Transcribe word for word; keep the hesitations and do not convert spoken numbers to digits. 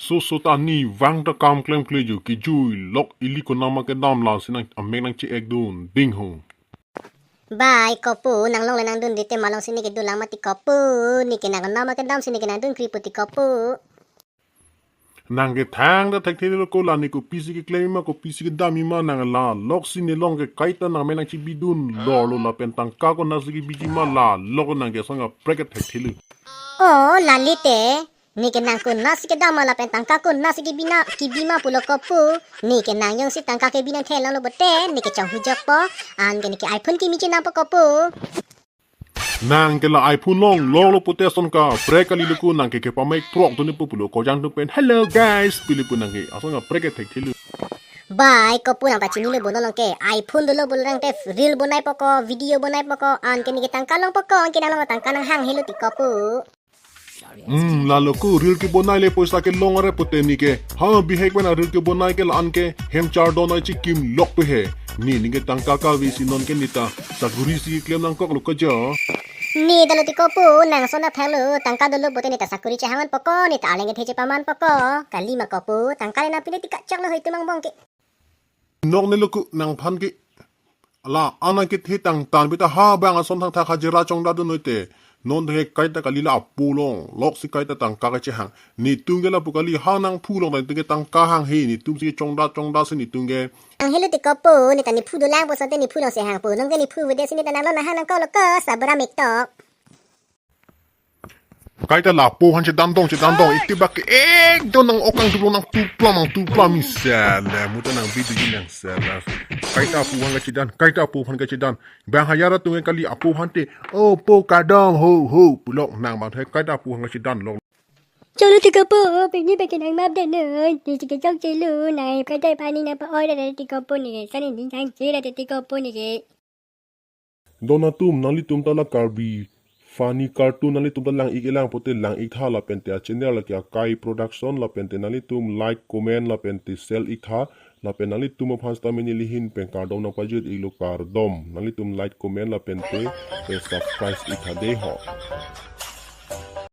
So so ta ne vang ta kam klemkle jo, kejui lok ili konat ma kedam lasi nang amek nangche-ek dun ding ho. Bai kopu, nang longle nangdunri te malong si ne kedun lang mati kopu, ne ke nang konat ma kedam si ne ke nangdun kri pu ti kopu. Nang ke thangta thekthelo ko, la ne kopisi keklem ma kopisi kedam ma, nang la lok si ne long ke kaita nang amek nangchebi dun lor lo lapen tangka konat si kebiji ma la lok nang ke asong kaprek ke thekthelo. O, lale te, ne ke nang konat si kedam ma lapen tangka konat si kebi na, kebi ma pulo kopu, ne ke nang jongsi tangka kebi nangthe longlo pote, ne ke chonghujokpo, anke ne ke iPhone kimi chenampo kopu. Nang ke la iPhone long longlo pote asong kaprek kali lo ko, nang ke kepamai prok dun ne pu pulo kojang dun pen, "Hello guys," pili pu nang ke asong kaprek ke thekthelo. Bai kopu, nang ta chinilo bonong long ke, iPhone dolo bonong te reel bonaipo ko, video bonaipo ko, anke ne ke tangka longpo ko, anke nang long tangka nang hanghelo ti kopu. Hmm, lalo ko reel kebonai le poisa kelong are pote ne ke. Ha, bihek pen a reel kebonai ke la-an ke hem chardon ai chikim lok pe he. Ne, ne ke tangka kave si non ke ne ta sakuri si klem nangkoklo ko jo. Ne dolo ti kopu, nang ason ta thanglo, tangka dolo pote ne ta sakuri chehang manpo ko, ne ta arleng kethe chepamanpo ko. Kali ma kopu, tangka le nang pine ti kachoklo hoi tumang bong ke. Nok ne lo ko nangphan ke. La-an ke the tang tan beta ha bang ason thangthak hajira chongda dun noi te. Non the kaita kali la apo long lok si kaita tangka kachehang. Netum ke lapu kali ha nangphu long ta netum ke tangka hanghe, netum si chongda chongda si netum ke. Hanghelo ti kopu, ne ta nephu dolang pu asonte nephu long si hangpo, non ke nephu vede si ne ta nang long nang hang nangkoklo ko, sabra mektok. Kaita la apo aphan chedan dong, chedan dong. Iti bak ek don nang okang tuplo nang tuplo nang tuplo mi sele. Muta nang video ji nang sele. Kaita apo aphan kachedan, kaita apo aphan kachedan. Bang hajar atum kali apo aphan te, "O po kadong ho ho," pulok nang bang the kaita apo aphan kachedan lok. Cholo ti kopu, pini peke nang map de noi. Ni chike chok chelu nai kaita pani na pa oi da ti kopu ne. Sani ni chang chela ti kopu ne ke. Don atum, nanglitum ta la Karbi funny cartoon nanglitum ta lang-ik-e lang pote lang-ik tha lapen te a channel lake Akai Production lapen te nanglitum like, comment lapen te share-ik tha lapen nanglitum aphan seta mini lihin pen kardom nangpajir-iklo, kardom. Nanglitum like, comment lapen te, te subscribe-ik tha de ho.